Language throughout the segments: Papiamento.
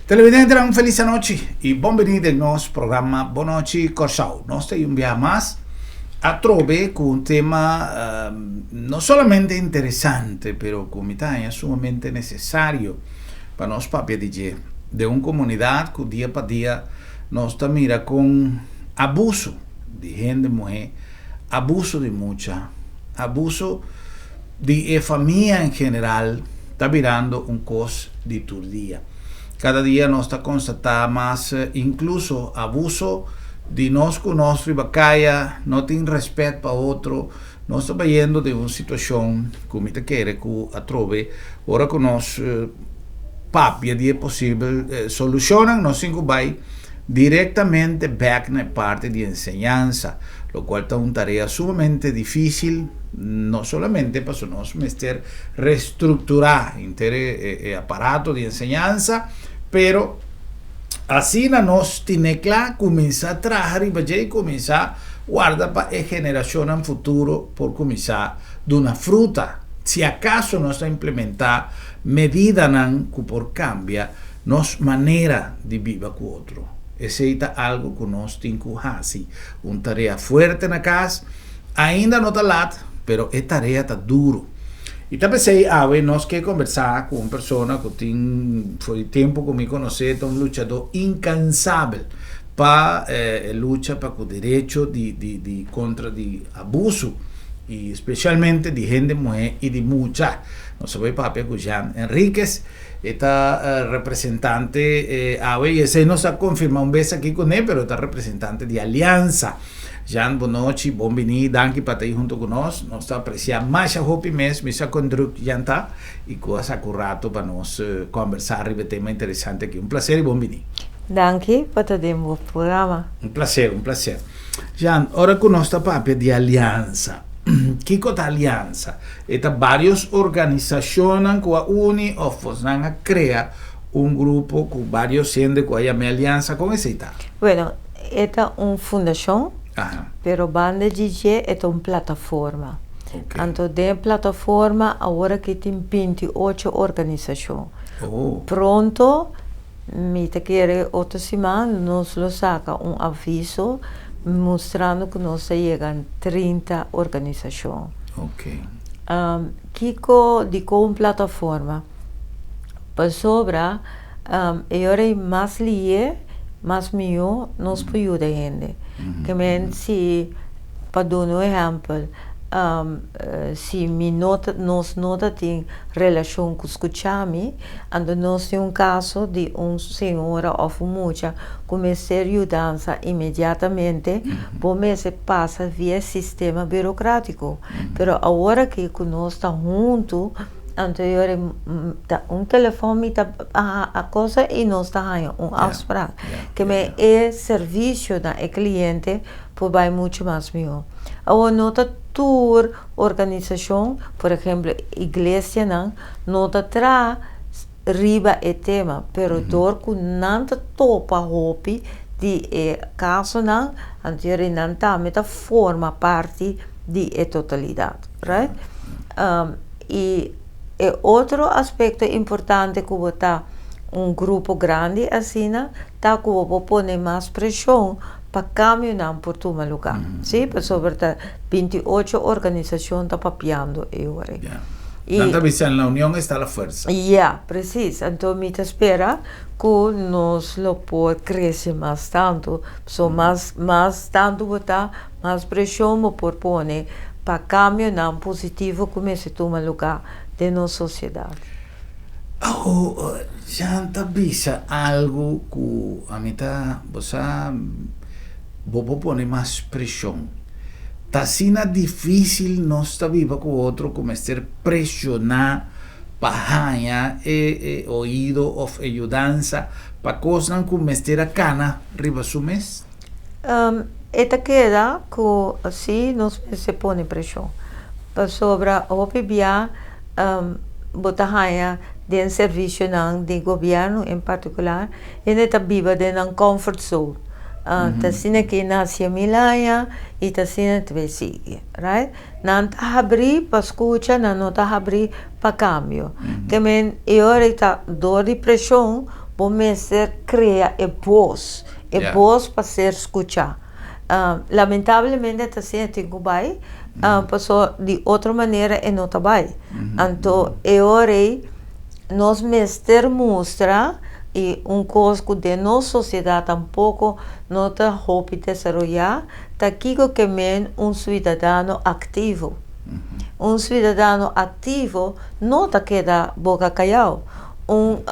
Televidentenan un felis anochi y bon bini den nos programa Bon Nochi Kòrsou. Nos ta un biaha mas atrobe ku un tema no solamente interesante pero ku mi ta haña sumamente nesesario pa nos papia di dje den un komunidat ku dia pa dia nos ta mira kon abuso di hende muhé, abuso di mucha, abuso di e famia en general ta birando un kos di tur dia. Kada dia nos ta konstatá mas inkluso abuso di nos ku nos riba kaya, no tin rèspèt pa otro. Nos ta bayendo den un situashon ku mi ta kere ku atrobe ora ku nos papia di e posibel solushonnan nos tin ku bai direktamente bèk na e parti di enseñansa, lokual ta un tarea sumamente difísil, no solamente pasobra nos mester restrukturá henter e aparato di enseñansa, pero asina nos tine kla kuminsá traha riba dje i kuminsá warda pa e generashonnan futuro por kuminsá duna fruta, si akaso nos ta implementá medidanan ku por kambia nos manera di biba ku otro. Esei ta algu ku nos tin ku hasi. Un tarea fuerte na kas. Ainda no ta lat, pero e tarea ta duru. I ta p'esei awe nos ke kombersá ku un persona ku tin for di tempu ku mi konosé ta un luchadó inkansabel pa e lucha pa ku derecho di di di kontra di abusu i spesialmente di hende muhé i di mucha. Nos a bai papia ku Jean Henriquez. E ta representante awe y esey nos a confirma un bes aki cune, pero e ta representante di Alianza. Jean, bon nochi, bon bini, danki pa ta ahi hunto cu nos. Nos ta aprecia masha hopi mes, mi sa con druk Jean ta y cu a saca un rato pa nos conversa riba e tema interesante aki. Un placer y bon bini. Danki pa ta den bo programa. Un placer, un placer. Jean, ora cu nos ta papia di Alianza, kico ta Alianza? E ta varios organisacionnan cu a uni of nan a crea un grupo cu varios hende cu a yama e aliansa, con esey ta? Bueno, e ta un fundacion, pero banda di dje e ta un plataforma. Anto den e plataforma awor aki tin 28 organisacion. Pronto, mi ta kere otro siman nos lo saca un aviso mustrando cu nos ta yega 30 organisacion. Kiko dikon un plataforma? Pasobra e ora ei mas lihe, mas mihó nos por yuda hende. Ke men si, pa duna un ehèmpel, si mi no ta, nos no ta tin relashon ku skucha mi, anto nos tin un kaso di un señora òf un mucha ku mester yudansa inmediatamente, bo mester pasa via e sistema burokratiko. Pero awor aki ku nos ta huntu, anto e ora ta un telefòn mi ta a cosa i nos ta haña un afsprak. Ke men e servisio na e kliente por bai muchu mas mihó. Awor no ta tur organisashon, por ehemplo iglesianan, no ta traha riba e tema, pero dor ku nan ta topa hopi di e kasonan, anto yori nan tambe ta forma parti di e totalidat, right? I e otro aspekto importante ku bo ta un grupo grandi asina ta ku bo por pone mas preshon pa kambionan por tuma lugá, si, pasobra ta 28 organisashon ta papiando e ora. Nan ta bisa en la union esta la fuerza. Ya, presis. Anto mi ta spera ku nos lo por krese mas tantu. So mas mas tantu bo ta, mas preshon bo por pone pa kambionan positivo ku mester tuma lugá den nos sosiedat. Oh, Jan ta bisa algu ku ami ta, bo sa, bo por pone mas preshon. Ta asina difísil nos ta biba ku otro ku mester preshoná pa haña e e oido òf e yudansa pa kosnan ku mester a kana riba su mes? E ta keda ku si nos mester pone preshon, pasobra hopi bia bo ta haña den servisionan di gobièrnu en partikular hende ta biba den nan comfort zone. Ta asina ke nase mil aña i ta asina ta bay sigui, right? Nan ta habrí pa skucha, nan no ta habrí pa kambio. Te men e ora ei ta dor di preshon. Bo mester krea e bos, e bos pa ser skuchá. Lamentablemente ta asina tin ku bai, pasobra di otro manera e no ta bai. Anto e ora ei nos mester mustra i un kos ku den nos sosiedat tampoko no ta hopi desaroyá, ta kiko ke men un suidadano aktivo. Un suidadano aktivo no ta keda boka kayau. Un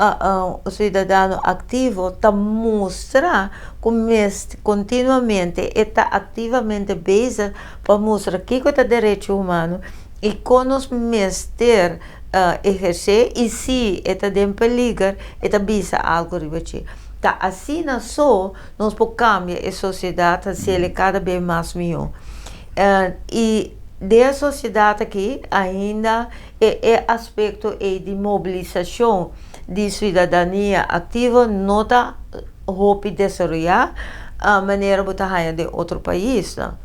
suidadano aktivo ta mustra ku mester kontinuamente e ta aktivamente bezig pa mustra kiko ta derecho humano i kon nos mester ehersé i si e ta den peliger e ta bisa algu riba dje. Ta asina so nos por kambia e sosiedat hasiel kada bes mas mihó. I den e sosiedat aki ainda e e aspekto ei di mobilisashon di suidadania aktivo no ta hopi desaroyá manera bo ta haña den otro paisnan.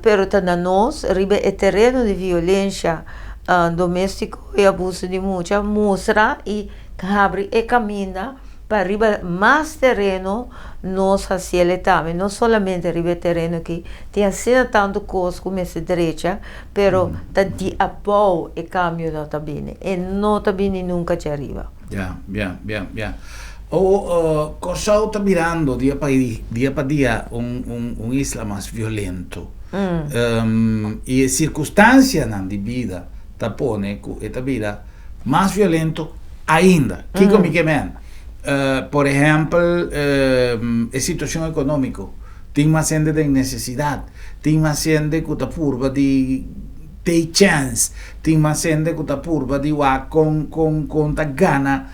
Pero ta na nos riba e tereno di violensha doméstiko i abuso di mucha mustra i habri e kaminda pa riba mas tereno nos hasiel e tambe, no solamente riba e tereno aki, tin asina tantu kos ku mester drecha, pero ta di abou e kambionan ta bini, e no ta bini nunka dje ariba. Ya, ya, ya, ya. O Kòrsou ta birando dia pa dia pa dia un un un isla mas violento. I e sirkunstansianan di bida ta pone ku e ta bira mas violento ainda. Kiko mi ke men? Por ehèmpel, e situashon ekonómiko. Tin mas hende den nesesidat. Tin mas hende ku ta purba di take chèns. Tin mas hende ku ta purba di wak kon kon kon ta gana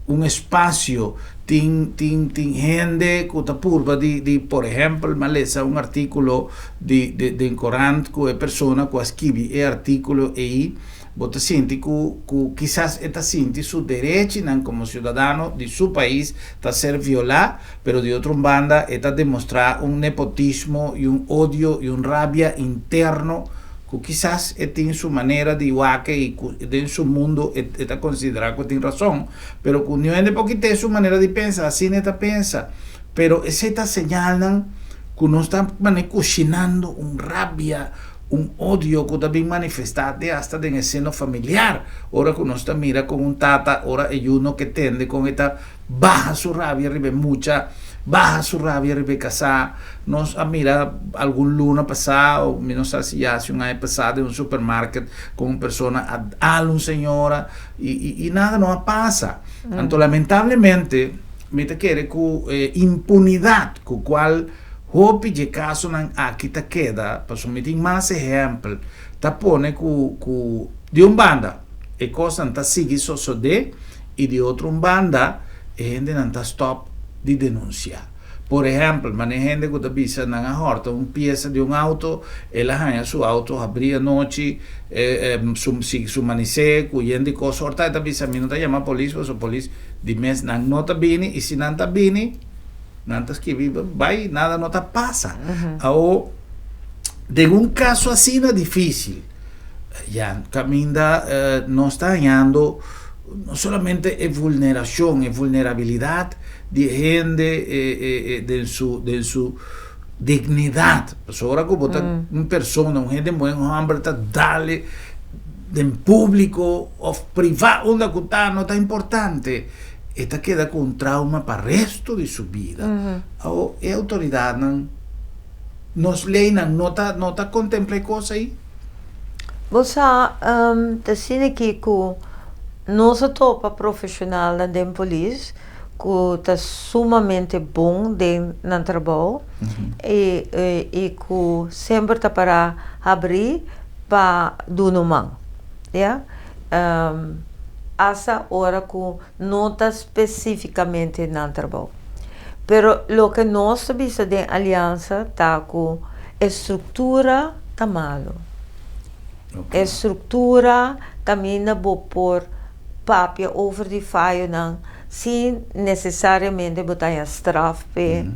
un espasio. Tin tin tin hende ku ta purba di di por ehèmpel mi a lesa un artíkulo di di den korant ku e persona ku a skibi e artíkulo ei Bo ta sinti ku ku kisas e ta sinti su derechinan komo siudadano di su pais ta ser violá, pero di otro un banda e ta demostrá un nepotismo i un odio i un rabia interno ku kisas e tin su manera di wak i ku den su mundo e e ta konsiderá ku e tin rason, pero ku niun hende por kit'é su manera di pensa, asina e ta pensa. Pero esei ta señalnan ku nos ta manera kushinando un rabia. Un odio ku ta bin manifestá te asta den e seno familiar, ora ku nos ta mira kon un tata, ora e yu no ke tende kon e ta baha su rabia riba e mucha, baha su rabia riba e kasá. Nos a mira algun luna pasá, o mi no sa si ya hasi un aña pasá, den un supermarket kon un persona a dal un señora i i nada no a pasa. Anto lamentablemente mi ta kere ku e impunidat ku kual Hopi dje kasonan aki ta keda, pasobra mi tin mas ehèmpel, ta pone ku ku di un banda e kosnan ta sigui sosodé i di otro un banda e hendenan ta stòp di denunsiá. Por ehèmpel, manera hende ku ta bisa nan a hòrta un piesa di un outo, el a haña su outo habrí anochi, su su manisé ku yen di kos hòrtá, e ta bisa mi no ta yama polis pasobra polis di mes nan no ta bini i si nan ta bini, Nan ta skibi bai, nada no ta pasa. Awo, den un kaso asina difísil, ya kaminda nos ta hañando no solamente e vulnerashon, e vulnerabilidat di e hende den su den su dignidat. Pasobra ora ku bo ta un persona, un hende muhé, un hòmber ta dal den públiko òf privá, unda ku ta no ta importante. E ta keda ku un trauma pa resto di su bida. Awo e outoridatnan, nos leinan no ta no ta kontempla e kos ei? Bo sa ta asina aki ku nos a topa profeshonalnan den polis ku ta sumamente bon den nan trabou i i ku semper ta para habrí pa duna un man. Ya. Asta ora ku no ta spesífikamente nan trabou. Pero loke nos ta bisa den Aliansa ta ku e struktura ta malu. E struktura kaminda bo por papia over di fayonan sin nesesariamente bo ta haña straf p'e.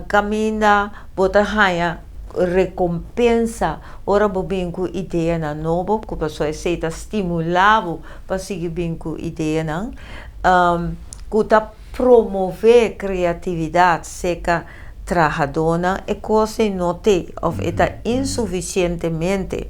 Kaminda bo ta haña rekompensa ora bo bin ku ideanan nobo, ku pasobra esei ta stimulá bo pa sigui bin ku ideanan ku ta. promové kreatividat serka trahadónan, e kos ei no t'ei òf e ta insufisientemente.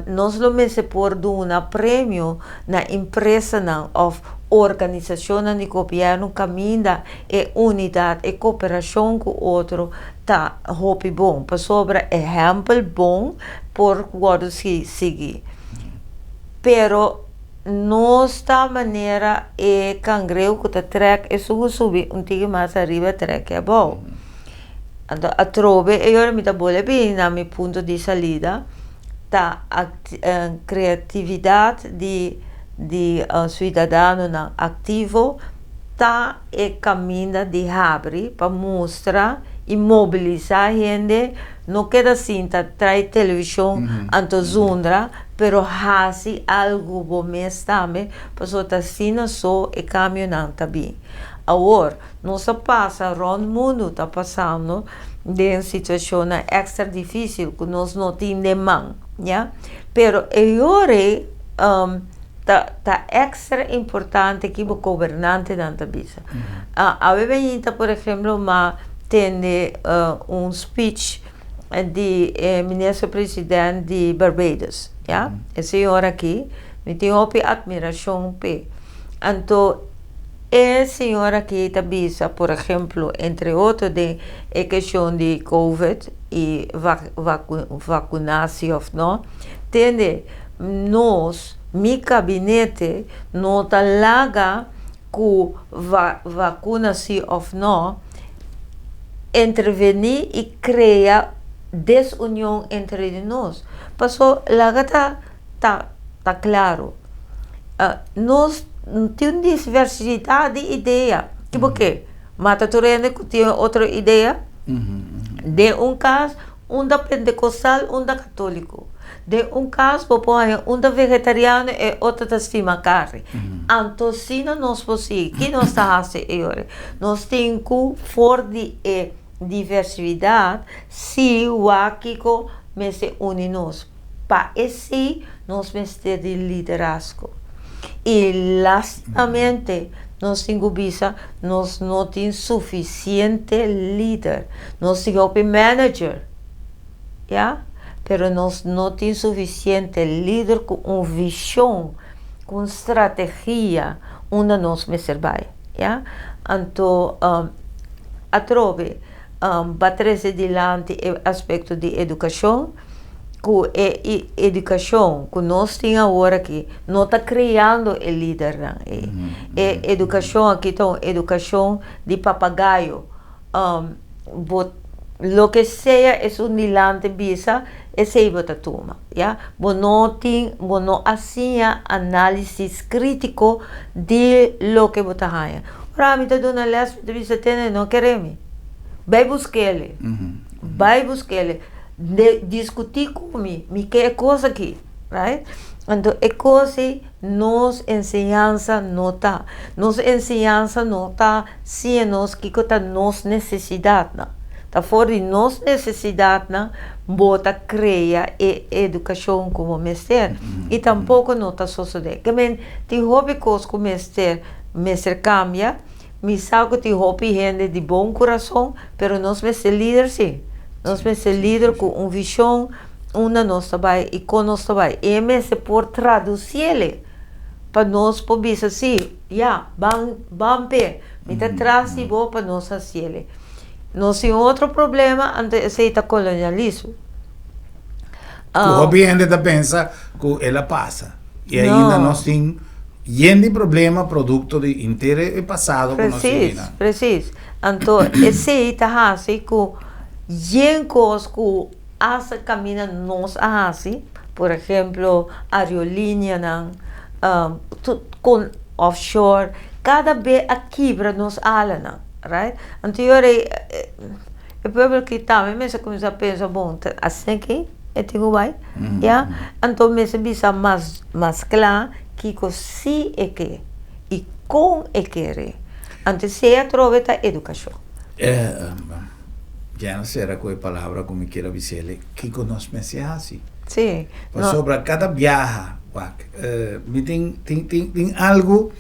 Nos lo mester por duna premio na empresanan òf organisashonnan di gobièrnu kaminda e unidat, e koperashon ku otro ta hopi bon, pasobra ehèmpel bon por wòrdu sigui. Pero nos ta manera e kangreu ku ta trèk esun ku subi un tiki mas ariba trèk e abou. Anto atrobe e ora mi ta bolbe bini na mi punto di salida ta kreatividat di di suidadanonan aktivo ta e kaminda di habri pa mustra i mobilisá hende no keda sinta trai televishon anto zundra pero hasi algu bo mes tambe pasobra ta asina so e kambionan ta bin. Awor nos a pasa rònt mundu ta pasando den situashonnan èkstra difísil ku nos no tin den man ya pero e ora ei ta ta èkstra importante ki bo gobernantenan ta bisa. Awe beinta por ehemplo m'a tende un speech di e minister president di Barbados ya e señor aki mi tin hopi admirashon p'e anto E señor aki ta bisa, por ehemplo, entre otro den e keshon di covid i vakuna si of no, tende nos, mi kabinete no ta laga ku vakuna si of no intervení i krea desunion entre di nos. Paso laga ta ta ta klaro. Nos tin un diversidad di idea. Ki bo ke? Mata tur hende ku tin otro idea? Den un kas, un ta pentekostal, un ta katoliko. Den un kas bo por haña un ta vegetariano e otro ta stima karni. Anto asina nos por sigui. Ki nos ta hasi e ora? Nos tin ku for di e diversidat si wak kiko mester uni nos. Pa esei nos mester di liderazgo. I lastimamente nos tin ku bisa nos no tin sufisiente lider. Nos tin hopi manager, ya, pero nos no tin sufisiente lider ku un vishon, ku un strategia unda nos mester bai, ya. Anto atrobe. pa trese dilanti e aspekto di edukashon, ku e edukashon ku nos tin awor aki no ta kreando e lidernan ei. E edukashon aki ta un edukashon di papagayo. Bo loke sea esun dilanti bisa, esei bo ta tuma, ya. Bo no tin, bo no a siña análisis krítiko di loke bo ta haña. Ora mi ta duna les mi ta bisa tene no kere mi. Bai busk'ele. Bai busk'ele. Diskutí ku mi. Mi ke e kos aki. Right? Anto e kos ei nos enseñansa no ta. Nos enseñansa no ta siña nos kiko ta nos nesesidatnan. Ta for di nos nesesidatnan bo ta krea e edukashon ku bo mester. I tampoko no ta sosodé. Ke men tin hopi kos ku mester. Mester cambia, mi sa cu tin hopi hende di bon curason, pero nos mester lider si. Nos mester lider cu un vision unda nos ta bay y con nos ta bay. Y e mester por traduciele pa nos por bisa si, ya, ban, ban p'e, mi ta tras di bo pa nos haciele. Nos tin otro problema, anto esey ta colonialismo. Cu hopi hende ta pensa cu el a pasa y ainda nos tin yen di problema producto di inter e pasado cu nos tin Precies, precies. Anto esey ta haci cu yen cos cu hasta caminda nos a haci, por ehemplo aerolineanan, con offshore, cada be a kibra nos alanan, right? Anto yora E pueblo ki tambe mester kuminsá pensa, bon, ta asina ki e tin ku bai? Ya? Anto mester bisa mas mas kla kiko si e ke i kon e kere. Anto esei atrobe ta edukashon. Ya no sera ku e palabra ku mi kier a bis'el, kiko nos mester hasi? Sí. Pasobra kada biaha, wak, mi tin tin tin tin algu.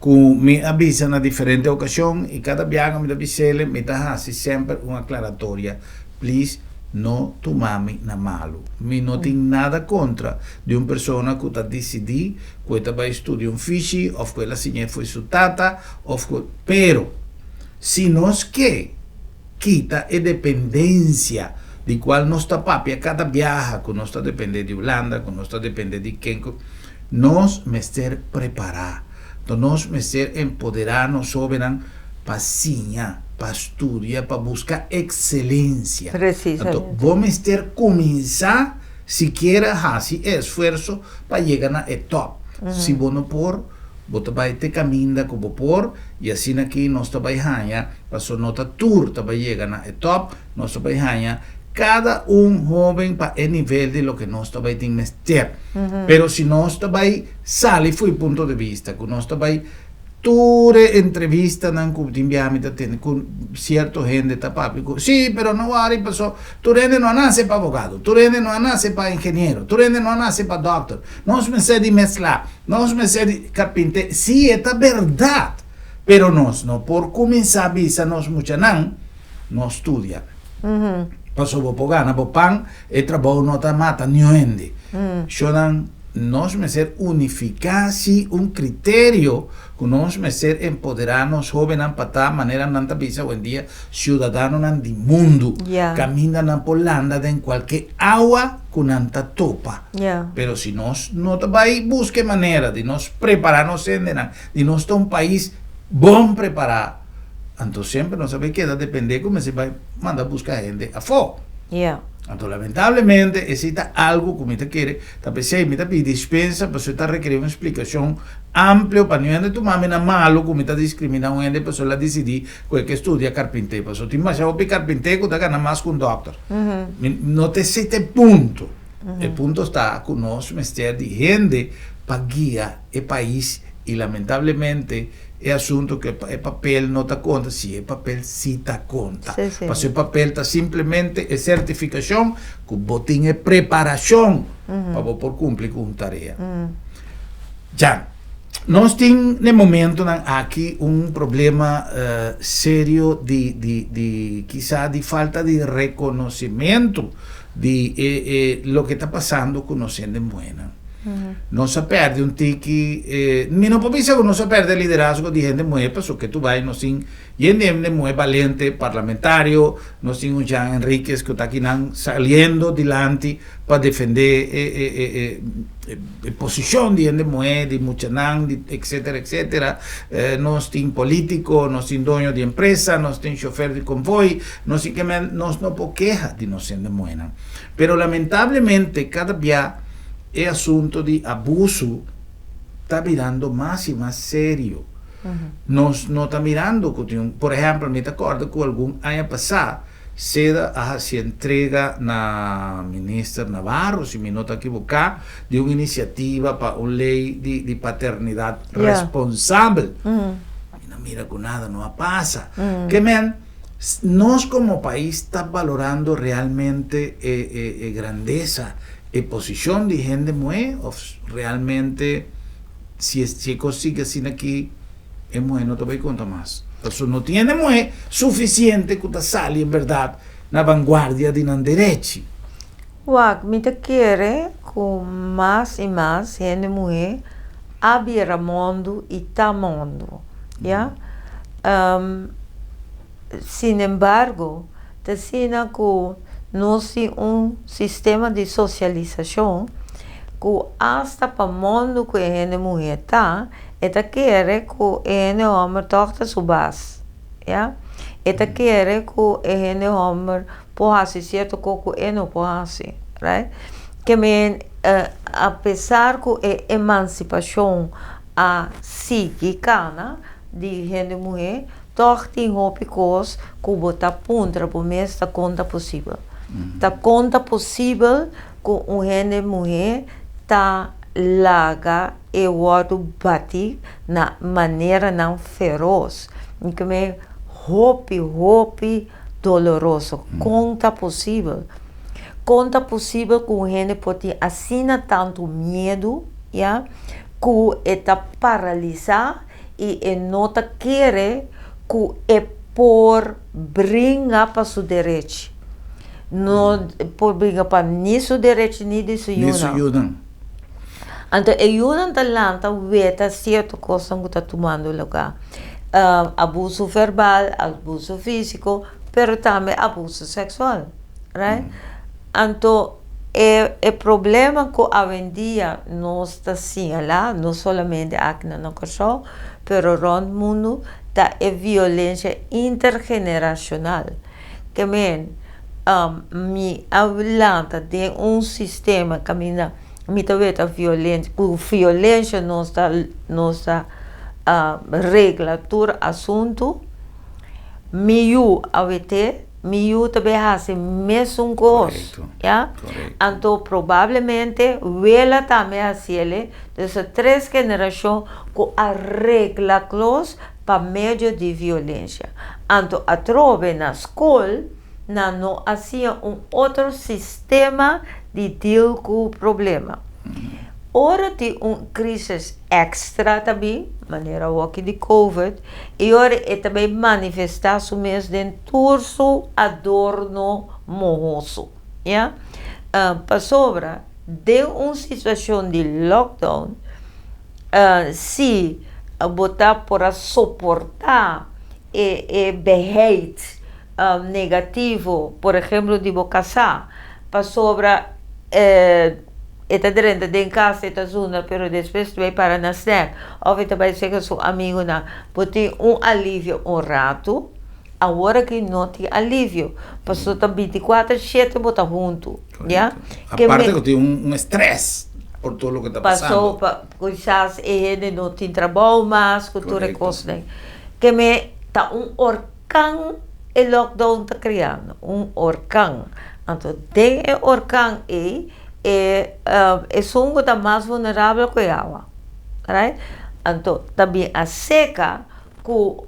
Ku mi a bisa na diferente okashon i kada biaha mi ta bis'el, mi ta hasi semper un aklaratoria, Please no tuma mi na malu. Mi no tin nada kontra di un persona ku ta disidí ku e ta bai studia un fishi òf ku el a siñ'é fo'i su tata òf ku. Pero, si nos ke kita e dependensia di kual nos ta papia kada biaha ku nos ta dependé di Hulanda, ku nos ta dependé di ken ku. Nos mester prepará. Enton nos mester empoderá nos hóbennan pa siña, pa studia, pa buska ekselensia. Anto bo mester kuminsá sikiera hasi e esfuerso pa yega na e tòp. Si bo no por, bo ta bai te kaminda ku bo por i asina aki nos ta bai haña, pasobra no ta tur ta bai yega na e tòp, Nos ta bai haña kada un hóben pa e nivel di loke nos ta bai tin mester. Pero si nos ta bai sali fo'i punto di bista ku nos ta bai tur e entrevistanan ku tin biaha mi ta tene ku sierto hende ta papia ku si pero no wòri paso tur hende no a nase pa abogado, tur hende no a nase pa ingeniero, tur hende no a nase pa dòkter, nos mester di mezcla, nos mester di karpinte, si e ta bèrdat pero nos no por kuminsá bisa nos muchanan. No studia. Paso bo por gana bo pan, e trabou no ta mata niun hende. Shownan, nos mester unifiká si un kriterio ku nos mester empoderá nos hóbennan pa ta manera nan ta bisa awendia siudadanonan di mundu. Kaminda nan por landa den kualke awa ku nan ta topa. Pero si nos no ta bai buska e manera di nos prepará nos hendenan, di nos ta un pais bon prepará, Anto semper nos a bay keda depende cu mester bay manda busca hende afo. Anto lamentablemente esey ta algo cu mi ta kere, ta pesey mi ta pidi dispensa pasobra ta rekeri un splicacion amplio pa niun hende tuma mi na malo cu mi ta discrimina un hende pasobra el a dicidi cu e ke studia carpinte pasobra tin masha hopi carpinte cu ta gana mas cu un dokter. Mi no ta esey ta e punto. E punto ta cu nos mester di hende pa guia e pais y lamentablemente E asunto ku e papel no ta konta, si e papel si ta konta. Pasobra e papel ta simplemente e sertifikashon ku bo tin e preparashon pa bo por kumpli ku un tarea. Jan, nos tin na e momentonan aki un problema serio di di di kisa di falta di rekonosimentu di e e loke ta pasando ku nos hende muhénan. Nos a perde un tiki, mi no por bisa ku nos a perde liderazgo di hende muhé pasobra ke tu bai nos tin yen di hende muhé balente, parlamentario, nos tin un Jean Henriquez ku ta akinan saliendo dilanti pa defendé e e posishon di hende muhé, di muchanan, di etcetera etcetera. Nos tin politiko, nos tin doño di empresa, nos tin shofer di konvoi, nos tin ke men nos no por keha di nos hende muhénan. Pero lamentablemente kada bia e asunto di abuso ta birando mas y mas serio. Nos no ta mirando cu tin un, por ehempel mi ta corda cu algun aña pasa Seda a haci entrega na Minister Navarro, si mi no ta equivoca, di un iniciativa pa un ley di paternidad responsabel. Mi no mira cu nada no a pasa. Ke men, Nos como pais ta balorando realmente e e grandesa, e posicion di hende muhe of realmente si e cos sigui asina aki e muhe no ta bay conta mas? Pasobra no tin hende muhe suficiente cu ta sali en berdad na vanguardia di nan derechi. Wak, mi ta kere cu mas y mas hende muhe a bira mundu y ta mundu, ya. Sinembargo, ta asina cu nos tin un sistema di socialisacion cu asta pa mundu cu e hende muhe ta, e ta kere cu e hende homber tog ta su bas, ya. E ta kere cu e hende homber por hasi sierto kos ku e no por hasi, right? Ke men apesar ku e emansipashon a sigui kana di hende muhé, tòg tin hopi kos ku bo ta puntra bo mes ta kon ta posibel. Ta kon ta posibel ku un hende muhé ta laga e wòrdu batí na maneranan feros? Ke men hopi hopi doloroso. Kon ta posibel? Kon ta posibel ku un hende por tin asina tantu miedu, ya, ku e ta paralisá I e no ta kere ku e por bringa pa su derechi. No por bringa pa ni su derechi ni di su Ni su yunan. Yunan. Anto e yunan ta lanta weta sierto kosnan ku ta tumando lugá. Abuso verbal, abuso físiko, pero tambe abuso seksual, right? Anto e problema ku awendia nos ta siñalá, no solamente aki na Kòrsou, pero rònt mundu, ta e violensia intergenerashonal. Ke men, mi a lanta den un sistema kaminda mi ta weta violensia, ku violensia nos ta regla tur asuntu. Mi yu a wet'é, mi yu ta bai hasi mesun kos. Ya? Anto probablemente wela tambe hasié. Dus tres generashon ku a regla kos pa medio di violensia. Anto atrobe na skol nan no a siña un otro sistema di deal ku problema. Ora tin un krísis èkstra tambe, manera awor di COVID, i ora e tambe manifestá su mes den tur su adorno mohoso. Ya? Pasobra, den un situashon di lockdown, si bo ta por a soportá e beheit negativo, por ehèmpel, di bo kasá, pasobra e ta drenta den kas, e ta zunda, pero despues bai para na snack, òf e ta bai serka su amigunan, bo tin un alivio un ratu. Awor aki no tin alivio, pasobra ta 24/7 bo ta huntu, ya? Aparte ku tin un strès pa tur loke ta pasando. Pasó pa kisas e hende no tin trabou mas, ku tur e kosnan. Ke men ta un orkan e lockdown ta kreando, un orkan. Anto den e orkan ei, esun ku ta mas vulnerabel ku e awa, right? Anto ta bin a seka ku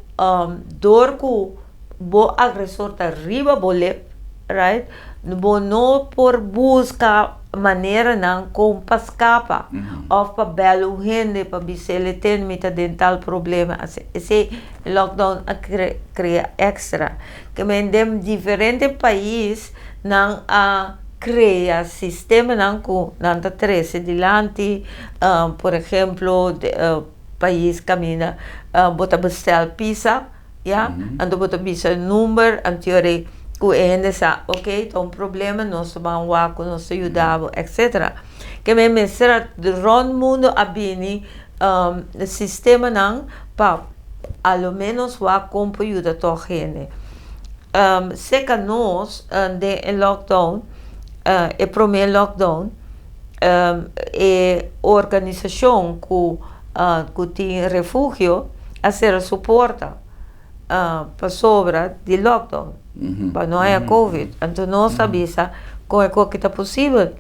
dor ku bo agresor ta riba bo lip, right? Bo no por buska maneranan kon pa skapa òf pa bèl un hende pa bis'é ten mi ta den tal problema. Esei lockdown a krea èkstra. Ke men den diferente pais nan a krea sistemanan ku nan ta trese dilanti, por ehèmpel, pais kaminda bo ta bestèl pizza, ya, anto bo ta bisa number, anto ku e hende sa, ok, ta un problema, nos ta ban wak ku nos ta yuda bo, etcetera. Ke men mester rònt mundu a bini sistemanan pa a lo ménos wak kon por yuda tòg hende. Serka nos den e lockdown, e promé lockdown, e organisashon ku tin refugio a sera su porta pasobra di lockdown, pa no haya COVID. Anto nos a bisa kon e koki ta posibel,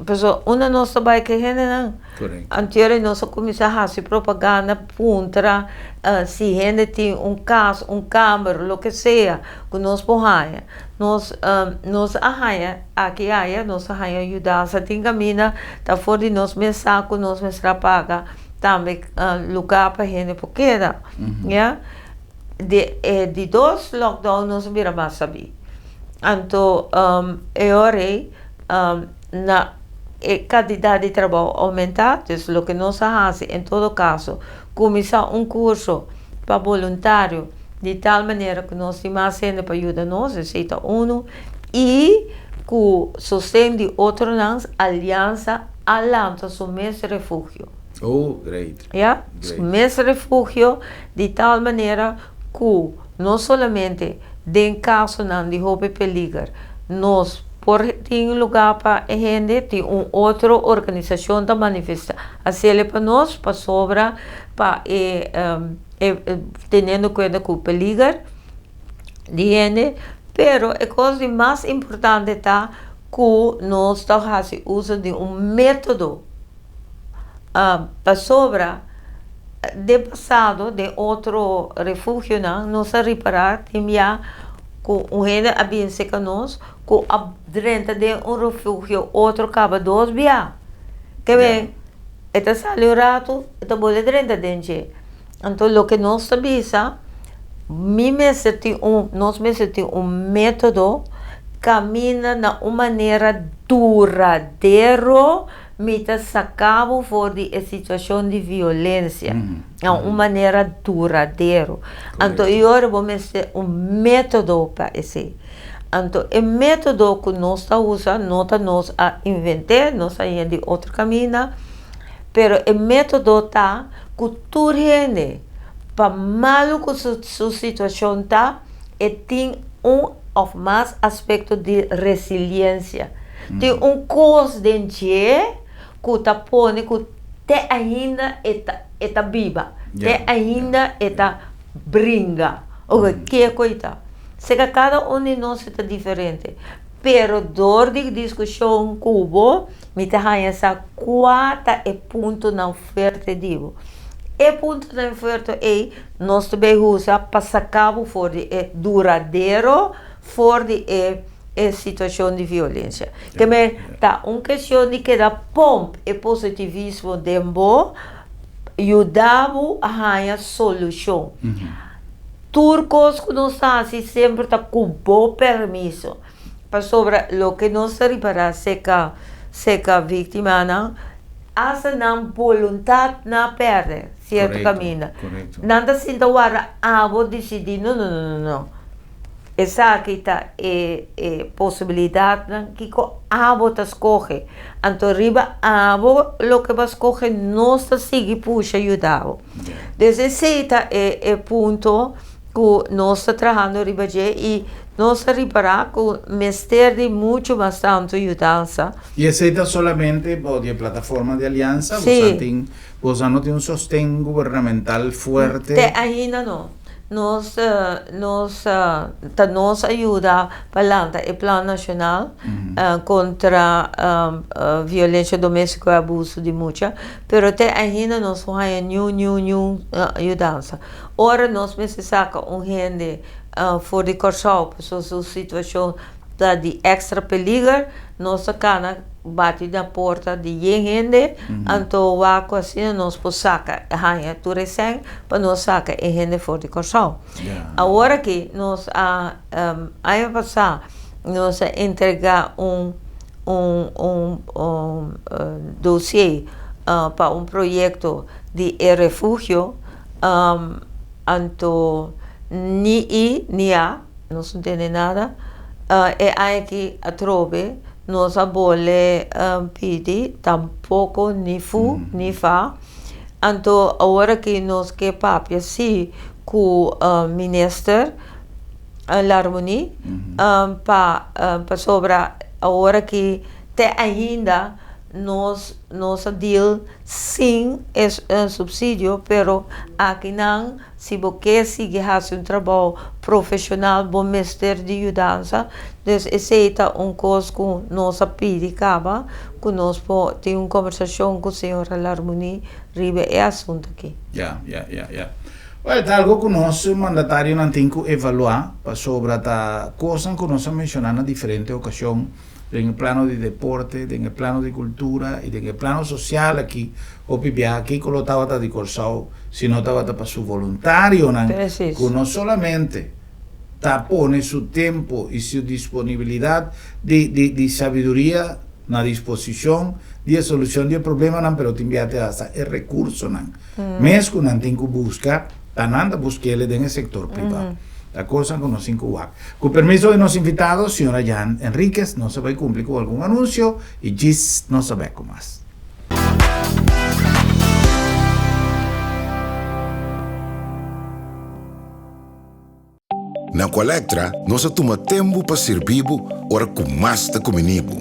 pasobra unda nos ta bai ku e hendenan? Anto nos a kuminsá hasi propaganda, puntra si hende tin un kas, un kamber, loke sea ku nos por haña. Nos a haña aki aya, nos a haña yudansa. Tin kaminda ta for di nos mes sa ku nos mester a paga tambe lugá pa hende por keda, ya. Di e di dos lockdown nos a bira mas sabí. Anto e ora ei na e kantidat di trabou a oumentá, dus loke nos a hasi en todo kaso, kuminsá un kurso pa boluntario di tal manera ku nos tin mas hende pa yuda nos, esei ta unu, i ku sosten di otronan aliansa a lanta su mes refugio. Oh, great. Ya, su mes refugio di tal manera ku no solamente den kasonan di hopi peliger nos por tin lugá pa e hende, tin un otro organisashon ta manifestá hasiel pa nos pasobra pa e teniendo kuenta ku peliger di hende, pero e kos di mas importante ta ku nos ta hasi uso di un método pasobra den pasado den otro refugionan nos a ripará tin bia ku un hende a bin serka nos ku a drenta den un refugio otro kaba dos bia. Ke men e ta sali un ratu e ta bolbe drenta den dje. Anto loke nos ta bisa, mi mester tin un, nos mester tin un método kaminda na un manera duradero mi ta saka bo for di e situashon di violensia, na un manera duradero. Anto e ora bo mester un método pa esei. Anto e método ku nos ta usa no ta nos a invent'é, nos a haña di otro kaminda, pero e método ta ku tur hende, pa malu ku su situashon ta, e tin un òf mas aspekto di resiliensia. Tin un kos den dje ku ta pone ku te ainda e ta e ta biba, te ainda e ta bringa. Oke, kiko e ta? Seka kada un di nos e ta diferente, pero dor di diskushon ku bo, mi ta haña sa kua ta e puntonan fuerte di bo. E puntonan fuerte ei nos ta bay usa pa saka bo for di e duradero, for di e e situacion di violencia. Ke men ta un kestion di keda pomp e positivismo den bo, yuda bo haña solucion. Tur kos ku nos ta hasi semper ta ku bo permiso. Pasobra loke nos ta ripará seka seka víktimanan, asta nan boluntat na pèrdè sierto kaminda. Nan ta sinta warda abo disidí, no, no, no, no, no. Esaki ta e e posibilidatnan kiko abo ta skohe. Anto riba abo loke bo a skohe nos ta sigui pusha yuda bo. Des esei ta e e punto ku nos ta trahando riba dje i nos ta ripará ku mester di muchu mas tantu yudansa. I esei ta solamente bou di e plataforma di aliansa? Sí. Boso tin, boso no tin un sosten gubernamental fuerte? Te ainda no. Nos nos ta nos a yuda pa lanta e plan nashonal kontra violensia doméstiko i abuso di mucha, pero te ainda nos no haña niun niun niun yudansa. Ora nos mester saka un hende for di Kòrsou pasobra su situashon ta di èkstra peliger, nos ta kana bati na porta di yen hende, anto wak ku asina nos por saka haña tur e sèn pa nos saka e hende for di Kòrsou. Awor aki nos a aña pasá nos a entregá un un un un dosié pa un proyekto di e refugio, anto ni i ni a. Nos no tende nada. E aña aki atrobe nos a bole pidi tampoco ni fu ni fa. Anto awor aki nos ke papia si ku minister Larmonie pa pasobra awor aki te ainda nos nos a deal sin e subsidio pero akinan Si bo ke sigui hasi un trabou profeshonal bo mester di yudansa, dus esei ta un kos ku nos a pidi kaba ku nos por tin un kombersashon ku señora Larmonie riba e asuntu aki. Ya, ya, ya, ya. Wèl, ta algu ku nos mandatarionan tin ku evaluá pasobra ta kosnan ku nos a menshoná na diferente okashon. Den e plano di deporte, den e plano di kultura i den e plano sosial aki, hopi biaha kiko lo tabata di Kòrsou si no tabata pa su voluntarionan ku no solamente ta pone su tempu i su disponibilidat di di di sabiduria na disposishon di e solushon di e problemanan pero tin biaha te hasta e rekursonan mes ku nan tin ku buska ta nan ta busk'el den e sektor privá. Ta kosa ku nos tin ku wak. Ku permiso di nos invitado, señora Jan Enriquez, nos a bai kumpli ku algun anunsio i djis nos a bek ku mas. Na Aqualectra nos a tuma tempu pa sirbi bo ora ku mas ta kumini bo.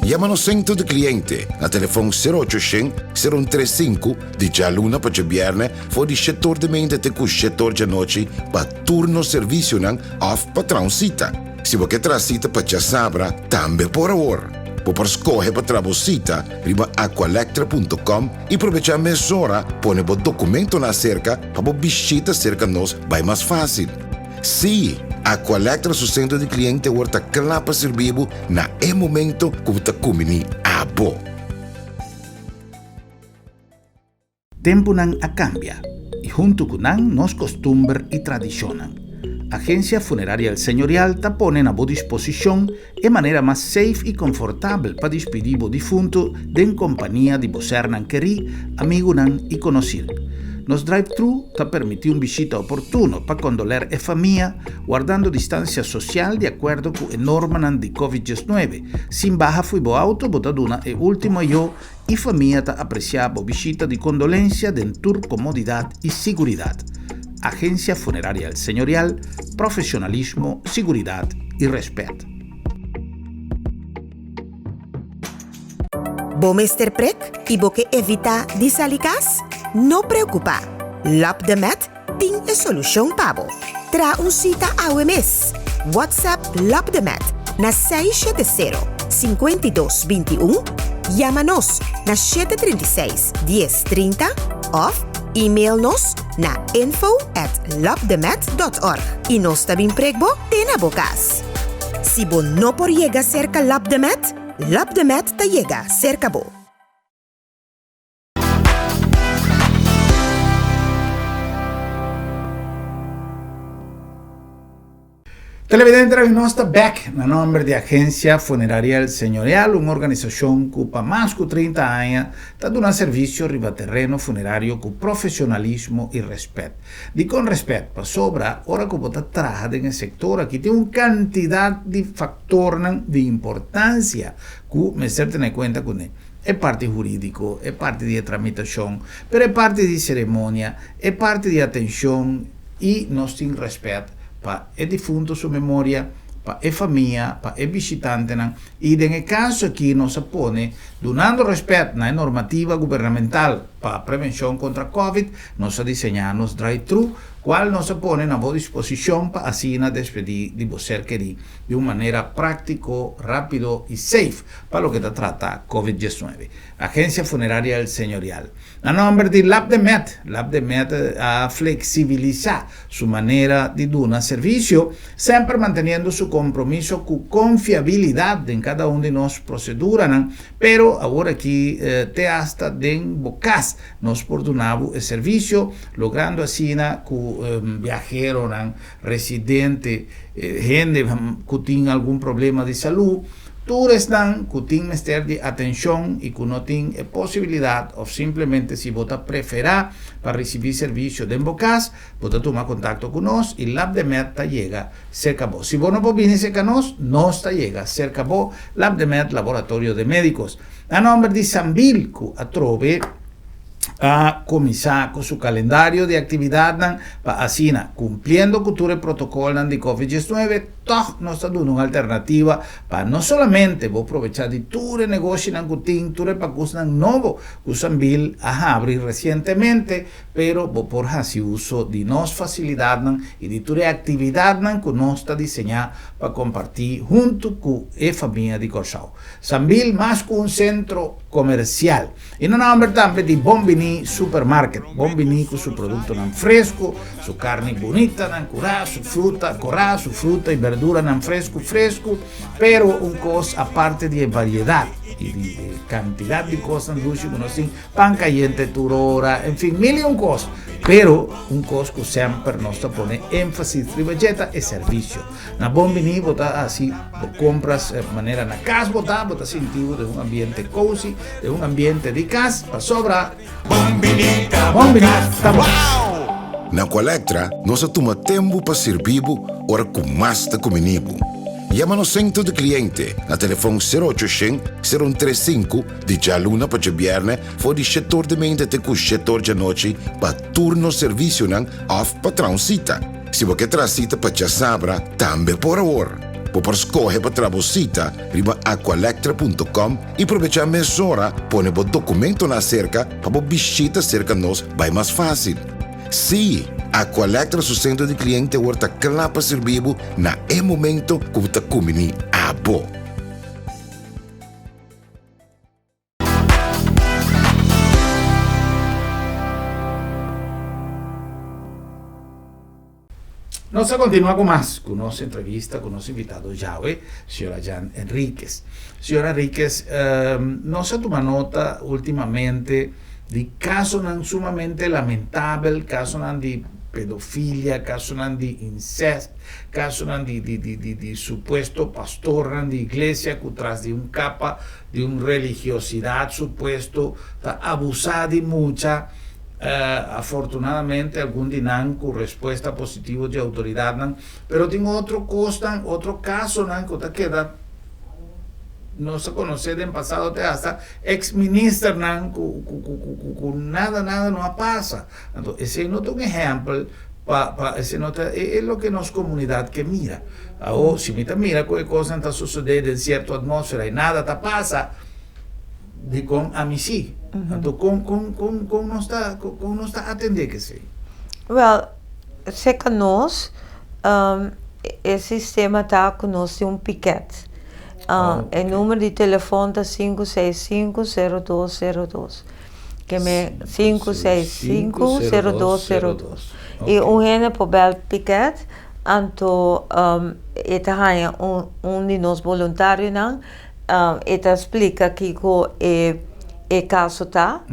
Yama nos sentro di kliente na telefon sero ocho shen, sero un tres sinku di djaluna pa djabièrnè for di shetor di meinta te ku shetor djanochi pa tur nos servisionan òf pa traha un sita. Si bo ke traha sita pa djasabra, tambe por awor. Bo por skohe pa traha bo sita riba aqualectra punto com i probechá mesora pone bo dokumentonan aserka pa bo bishita serka nos bai mas fásil. Sí, Aqualectra su sentro di kliente awor ta kla pa sirbi bo na e momento ku bo ta kumbiní abo. Tempunan a kambia i huntu ku nan nos kostumber i tradishonnan. Agensia Funeraria El Señorial ta pone na bo disposishon e manera mas safe i konfortabel pa dispidí bo difuntu den kompania di bo sernan kerí, amigunan i konosir. Nos drive-thru ta permití un bishita oportuno pa kondoler e famia, wardando distansia sosial di akuerdo ku e normanan di Covid diesnuebe. Sin baha fo'i bo auto bo ta duna e último ayó i famia ta apresiá bo bishita di kondolensia den tur komodidat i siguridat. Agensia Funeraria El Señorial, profesionalismo, siguridat i rèspèt. Bo mester prek i bo ke evitá di sali kas? No preokupá! Lab de Med tin e solushon pa bo. Traha un sita awe mes! WhatsApp Lab de Med na 670 52 21, yama nos na 736 10 30 òf email nos na info at labdemed.org i nos ta bin prek bo te na bo kas. Si bo no por yega serka Lab de Med, Lab de Med ta yega serka bo. Televidente, nos ta bek na nomber di Agencia Funeraria El Señorial, un organisacion cu pa mas cu 30 aña ta duna servicio riba terreno funerario cu profesionalismo y respet. Dicon respet? Pasobra ora cu bo ta traha den e sector aki tin un cantidad di factornan di importancia cu mester tene cuenta cune. E parti huridico, e parti di e tramitacion, pero e parti di ceremonia, e parti di atencion y nos tin respet pa e difunto su memoria, pa e famia, pa e bishitantenan y den e caso aki nos a pone, dunando respet na e normativa gubernamental pa prevencion contra covid, nos a diseña nos drive-thru cual nos a pone na bo disposicion pa asina despedi di bo ser keri di un manera practico, rapido y safe pa loke ta trata covid diesnuebe. Agencia Funeraria El Señorial. Na nomber di Lab de Med, Lab de Med a flexibilisa su manera di duna servicio, semper manteniendo su compromiso cu confiabilidad den cada un di nos proceduranan, pero awor aki te hasta den bo cas nos por duna bo e servicio, logrando asina cu biaheronan, residente, hende cu tin algun problema di salud, Tur esnan ku tin mester di atenshon i ku no tin e posibilidat òf simplemente si bo ta preferá pa risibí servisio den bo kas, bo ta tuma kontakto ku nos i Labdemed ta yega serka bo. Si bo no por bini serka nos, nos ta yega serka bo, Labdemed Laboratorio de Médicos. Na nòmber di Sambil ku atrobe a kuminsá ku su kalendario di aktividatnan pa asina, kumpliendo ku tur e protokolnan di Covid diesnuebe, Tòg nos ta duna un alternativa pa no solamente bo probechá di tur e negoshinan ku tin, tur e pakusnan nobo ku Sambil a habri resientemente, pero bo por hasi uso di nos fasilidatnan i di tur e aktividatnan ku nos ta diseñá pa kompartí huntu ku e famia di Kòrsou. Sambil mas ku un sentro komersial. I na nòmber tambe di Bon Biní Supermarket. Bon Biní ku su produktonan fresku, su karni bunitanan kurá, su fruta korá, su fruta i berduranan fresku fresku. Pero un kos aparte di e variedat i di e kantidat di kosnan dushi ku nos tin, pan kayente tur ora, en fin, mil i un kos. Pero un kos ku semper nos ta pone énfasis riba dje ta e servisio. Na Bon Biní bo ta hasi bo kompras manera na kas bo ta, bo ta sinti bo den un ambiente cozy, den un ambiente di kas, pasobra Bon Biní ta Bon Biní ta bo kas. Na Colectra nos a tuma tempu pa sirbi bo ora ku mas ta kumini bo. Yama nos sentro di kliente na telefon sero ocho shen, sero un tres sinku di djaluna pa djabièrnè for di shetor di meinta te ku shetor djanochi pa tur nos servisionan òf pa traha un sita. Si bo ke traha sita pa djasabra, tambe por awor. Bo por skohe pa traha bo sita riba aqualectra punto com i probechá mesora pone bo dokumentonan aserka pa bo bishita serka nos bai mas fásil. Sí, Aqualectra su sentro di kliente awor ta kla pa sirbi bo na e momento ku bo ta kumbiní abo. Nos a continua cu mas cu nos entrevista cu nos invitado djawe, señora Jan Enriquez. Señora Enriquez, nos a tuma nota ultimamente. Di kasonan sumamente lamentabel, kasonan di pedofilia, kasonan di incest, kasonan di supuesto pastornan di iglesia ku tras di un kapa di un religiosidat supuesto ta abusá di mucha. Afortunadamente algun di nan ku respuesta positivo di outoridatnan, pero tin otro kosnan, otro kasonan ku ta keda. Nos a konosé den pasado te hasta ex ministernan ku ku ku ku ku ku nada nada no a pasa. Anto esei no ta un ehèmpel pa pa esei no ta e e loke nos komunidat ke mira. Awo si mi ta mira ku e kosnan ta sosodé den sierto atmósfera i nada ta pasa, dikon ami si? Anto kon kon kon kon nos ta kon nos ta atendé ku esei? Wèl, serka nos e sistema ta ku nos tin un pikèt. E numero di telefon ta 565 0202. Ke me 565 0202. I un hende por bel piket, anto e ta haña un di nos boluntarionan, e ta splika kiko e e kaso ta.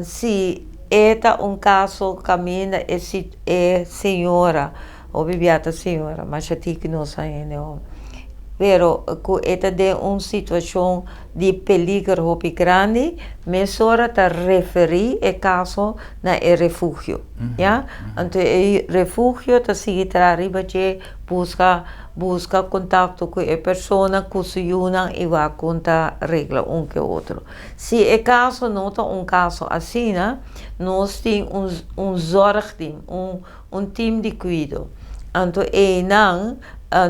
Si e ta un kaso kaminda e e señora Hopi bia ta señora, masha tiki nos a hende homber. Pero ku e ta den un situashon di peliger hopi grandi, mesora ta referí e kaso na e refugio, ya. Anto e refugio ta sigui traha riba dje, buska buska kontakto ku e persona, ku su yunan i wak kon ta regla un ke otro. Si e kaso no ta un kaso asina, nos tin un un zorgteam, un un team di kuido. Anto einan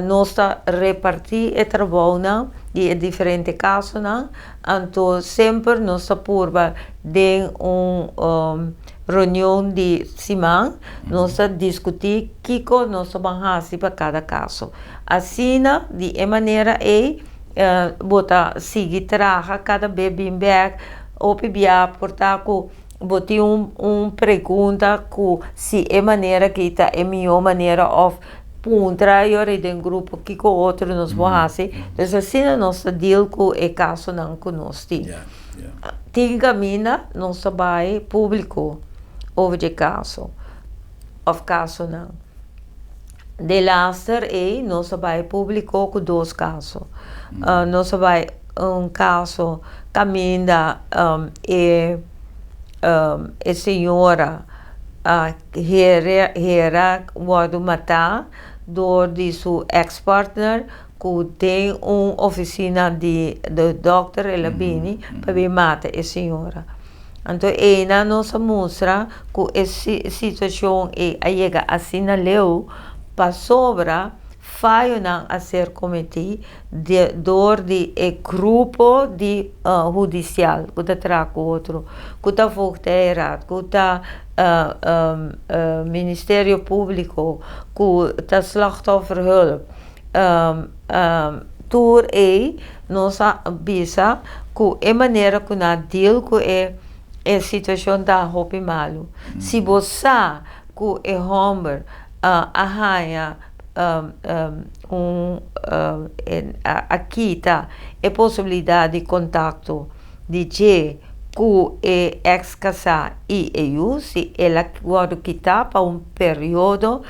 nos ta repartí e trabounan di e diferente kasonan, anto semper nos ta purba den un reunion di siman nos ta diskutí kiko nos ta ban hasi pa kada kaso. Asina di e manera ei bo ta sigui traha kada be bin bèk hopi bia por ta ku. Bo tin un un pregunta ku si e manera aki ta e mihó manera òf puntra e ora den grupo kiko otro nos por hasi. Dus asina nos ta deal ku e kasonan ku nos tin. Tin kaminda nos ta bai públiko over di e kaso òf kasonan. Delaster ei nos a bai públiko ku dos kaso. Nos a bai un kaso kaminda e e señora a hera hera wòrdu matá dor di su eks partner ku den un ofisina di dòkter el a bini pa bin mata e señora. Anto einan nos a mustra ku e situashon ei a yega asina leu pasobra fayonan a ser kometí dor di e grupo di hudisial ku ta traha ku otro, ku ta Voogdijraad, ku ta Ministerio Públiko, ku ta Slachtofferhulp. Tur ei nos a bisa ku e manera ku nan a deal ku e e situashon ta hopi malu. Si bo sa ku e hòmber a haña un a kita e posibilidat di kontakto di dje ku e eks kasá i e yu, si el a wòrdu kitá pa un periodo,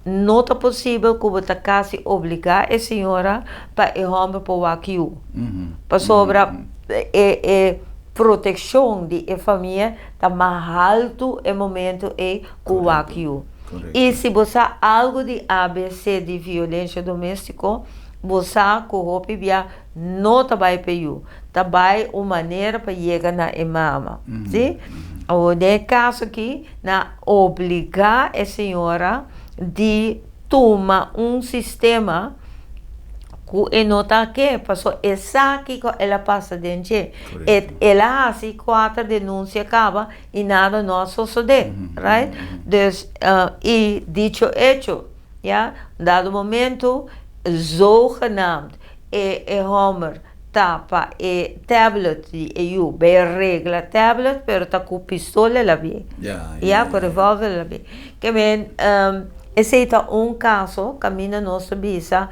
No ta posibel ku bo ta kasi obligá e señora pa e hòmber por wak yu. Pasobra e e protekshon di e famia ta mas haltu e momento ei ku wak yu. I si bo sa algu di ABC di violensia doméstiko, bo sa ku hopi bia no ta bai pa e yu, ta bai un manera pa yega na e mama. Si? Awor den e kaso aki Na obligá e señora di tuma un sistema ku e no ta ke, pasobra e sa kiko el a pasa den dje. El a hasi kuater denunsia kaba i nada no a sosodé, right? Dus, i dicho hecho, ya, dado momento, zogenaamd e hòmber Ta pa e tablet di e yu bay regla tablet pero ta cu pistola el a bin ya cu revolver el a bin ke men esey ta un caso caminda nos ta bisa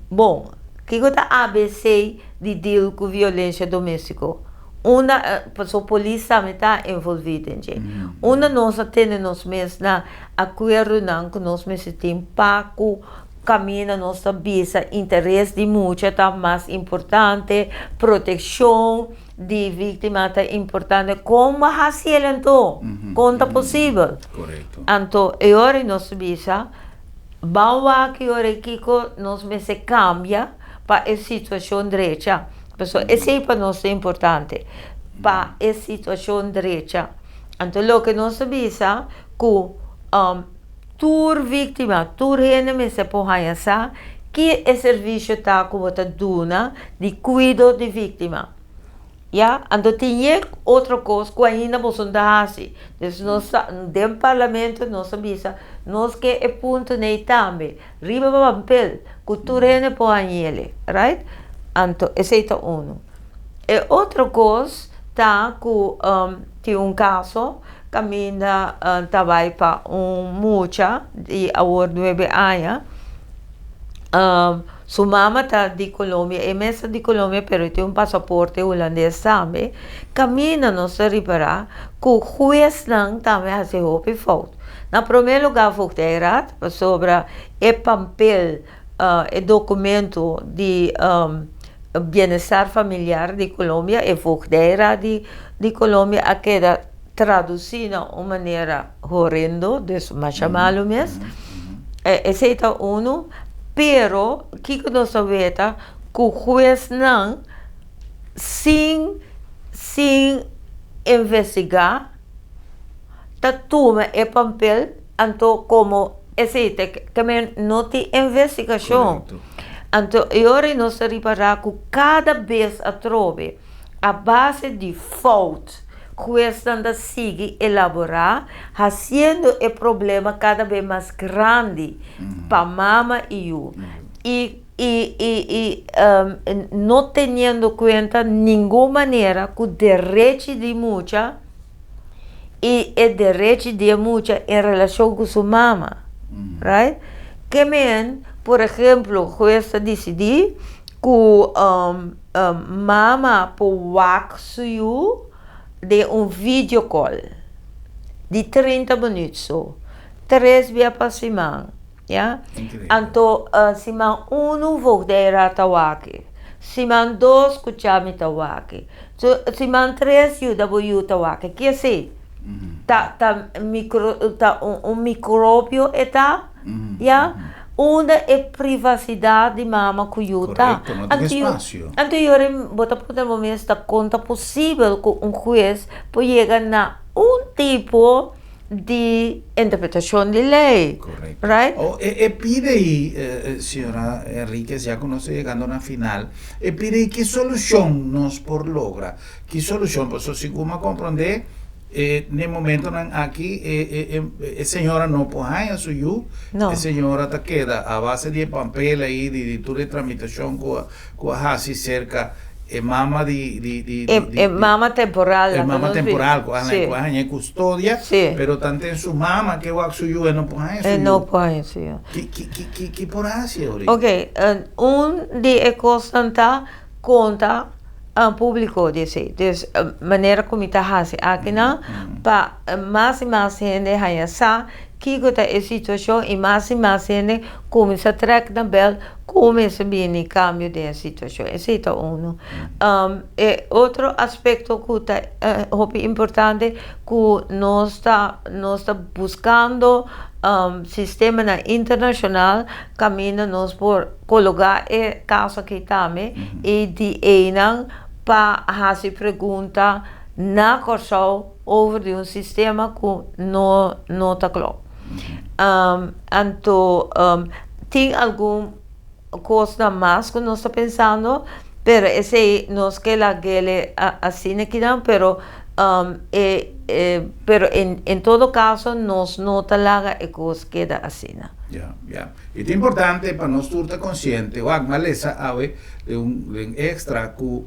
bon kico ta abc di deal cu violencia domestico. Unda paso polis tambe ta envolví den dje. Unda nos a tene nos mes na akuerdonan ku nos mester tin pa ku kaminda nos ta bisa interes di mucha ta mas importante, protekshon di víktima ta importante. Kon bo a hasi el anto? Kon ta posibel? Anto e ora nos ta bisa ban wak e ora kiko nos mester kambia pa e situashon drecha. Pasobra esei pa nos ta importante, pa e situashon drecha. Anto loke nos ta bisa ku tur víktima, tur hende mester por haña sa ki e servisio ta ku bo ta duna di kuido di víktima. Ya, anto tin yek otro kos ku ainda boso no ta hasi. Dus nos ta, den parlamento nos a bisa nos ke e punto nei tambe. Riba papel ku tur hende por hañ'ele, right? Anto esei ta unu. E otro kos ta ku tin un kaso kaminda ta bai pa un mucha di awor nuebe aña, su mama ta di Colombia, e mes ta di Colombia pero e tin un pasaporte hulandes tambe, kaminda nos ta ripará ku huesnan tambe hasi hopi fout. Na promé lugá Voogdijraad, pasobra e pampel, e dokumento di bienestar familiar di Colombia, e Voogdijraad di Colombia a keda tradusí na un manera horendo, dus masha malu mes. Esei ta unu, pero kiko nos ta weta ku huesnan sin sin investigá, ta tuma e papel anto komo esei ta ke men no tin investigashon anto e ora nos ta ripará ku kada bes atrobe a base di fout huesnan ta sigui elaborá hasiendo e problema kada bes mas grandi pa mama i yu i i i i no teniendo kuenta ningun manera ku derechi di mucha i e derechi di e mucha en relashon ku su mama, right? Ke men, por ehemplo, hues ta disidí ku mama por wak su yu den un video call di 30 minüt so, tres bia pa siman, ya. Anto siman unu voogdijraad ta wak, siman dos kuchá mi ta wak. So siman tres yuda bo yu ta wak. Ke esei? Ta ta micro ta un microbio e ta? Ya? Unda e privacidad di mama ku yu ta? Korekto, no tin espasio. Anto yora bo ta puntra bo mes ta kon ta posibel ku un hues por yega na un tipo di interpretashon di lei. Korekto. Right? O e e pide ei, señora Henriquez, ya ku nos ta yegando na final, e pide ei ki solushon nos por logra? Ki solushon? Pasobra segun mi a komprondé, e n'e momentonan aki e e e e señora no por haña su yu, No. e señora ta keda a base di e pampel ei, di di tur e tramitashon ku a ku a hasi serka e mama di di di E di e mama temporal e laga mama nos bi temporal ku a sí. ku a haña e kustodia Sí. pero tanten su mama ke wak su yu e no por haña su E yu. no por haña su yu. Ki ki ki ki ki por hasi ahorita? Ok, un di e kosnan ta konta públiko di esei. Dus manera ku mi ta hasi akinan pa mas i mas hende haña sa Kiko ta e situashon i mas i mas hende kuminsá trèk na bèl ku mester bini kambio den e situashon. Esei ta unu. E otro aspekto ku ta hopi importante ku nos ta nos ta buskando sistemanan internashonal kaminda nos por kologá e kaso aki tambe i di einan pa hasi pregunta na Kòrsou. Over di un sistema ku no no ta klop. Anto tin algun kosnan mas ku nos ta pensando, pero esei nos ke lag'ele asina kinan, pero e pero en todo kaso nos no ta laga e kos keda asina. Ya, ya. I ta importante pa nos tur ta konsiente, wak, m'a lesa awe den un den extra ku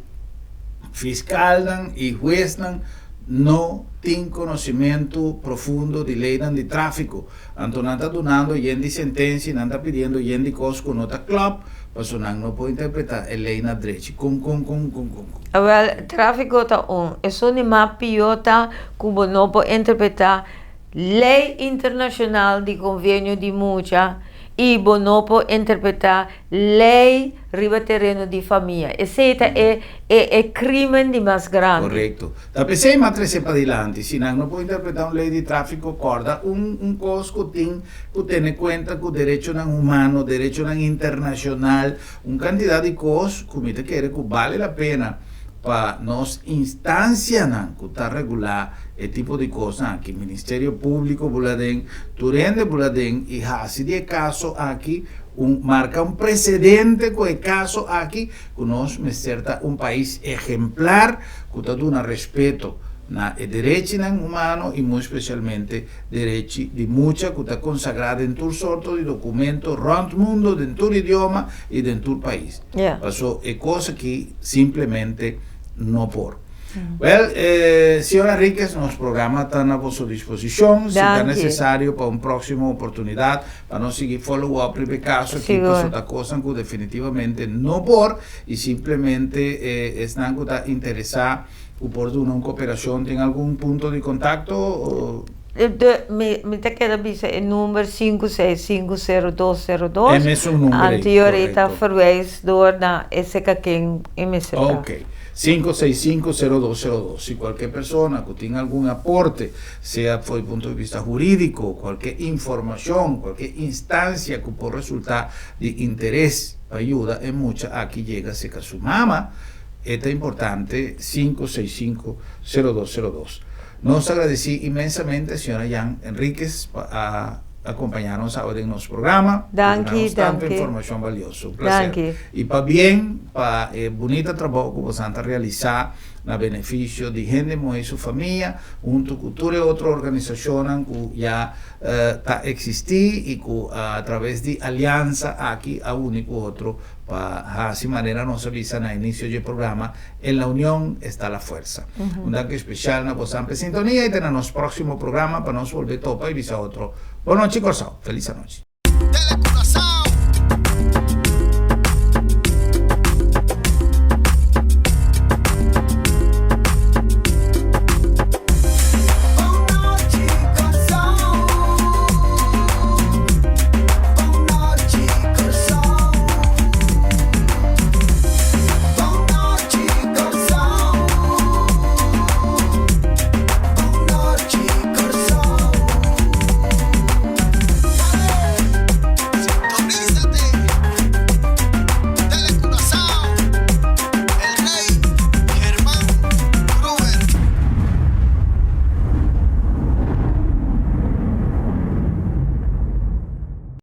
fiskalnan i huesnan. no tin konosementu profundo di leinan di tráfiko. Anto nan ta dunando yen di sentensia i nan ta pidiendo yen di kos ku no ta klòp, paso nan no por interpretá e lei na drechi. Kon, kon, kon, kon, kon, kon. Awèl, tráfiko ta un. Esun di mas pió ta ku bo no por interpretá lei internashonal di konvenio di mucha i bo no por interpretá lei riba tereno di famia. Esei ta e e e crimen di mas grandi. Correcto. Ta p'esei m'a trece padilanti. Si nan no por interpreta un lei di trafico, corda un un cos cu tin cu tene cuenta cu derechonan humano, derechonan internacional, un cantidad di cos cu mi ta kere cu bale la pena pa nos instancianan cu ta regula e tipo di cosnan aki, Ministerio Publico bula den, tur hende bula den y haci di e caso aki un marca un precedente cu e caso aki cu nos mester ta un pais ehemplar cu ta duna respeto na e derechinan humano y muy specialmente derechi di mucha cu ta consagra den tur sorto di documento rond mundo den tur idioma y den tur pais. Paso e cos aki simplemente no por. Wel, señor Henriquez, nos programa ta na boso disposicion. Si ta necesario pa un proximo oportunidad pa nos sigui follow up riba e caso aki, pasobra ta cosnan cu definitivamente no por y simplemente esnan cu ta interesa cu por duna un cooperacion tin algun punto di contacto? Mi ta keda bisa e number 5650202. E mesun number ei, Anto ora ta verwijs door na e seka ken e mester ta. Ok. 5650202. Si kualke persona ku tin algun aporte, sea for di punto di bista hurídiko, kualke informashon, kualke instansia ku por resultá di interes pa yuda e mucha aki yega seka su mama, e ta importante 5650202. Nos ta agradesí inmensamente señora Jan Enriquez pa a acompañá nos awe den nos programa y duna nos tanto informashon balioso. Un placer. Y pabien pa e bunita trabou ku bosan ta realisá na benefisio di hende muhé y su famia, hunto ku tur e otro organisashonnan ku ya ta eksistí y ku a traves di aliansa aki a uni ku otro pa hasi manera nos a bisa na inicio dje programa, En la union esta la fuerza. Un danki especial na bosan p'e sintonia y te na nos proximo programa pa nos bolbe topa y bisa otro Bon nochi Corsou. Feliz anochi.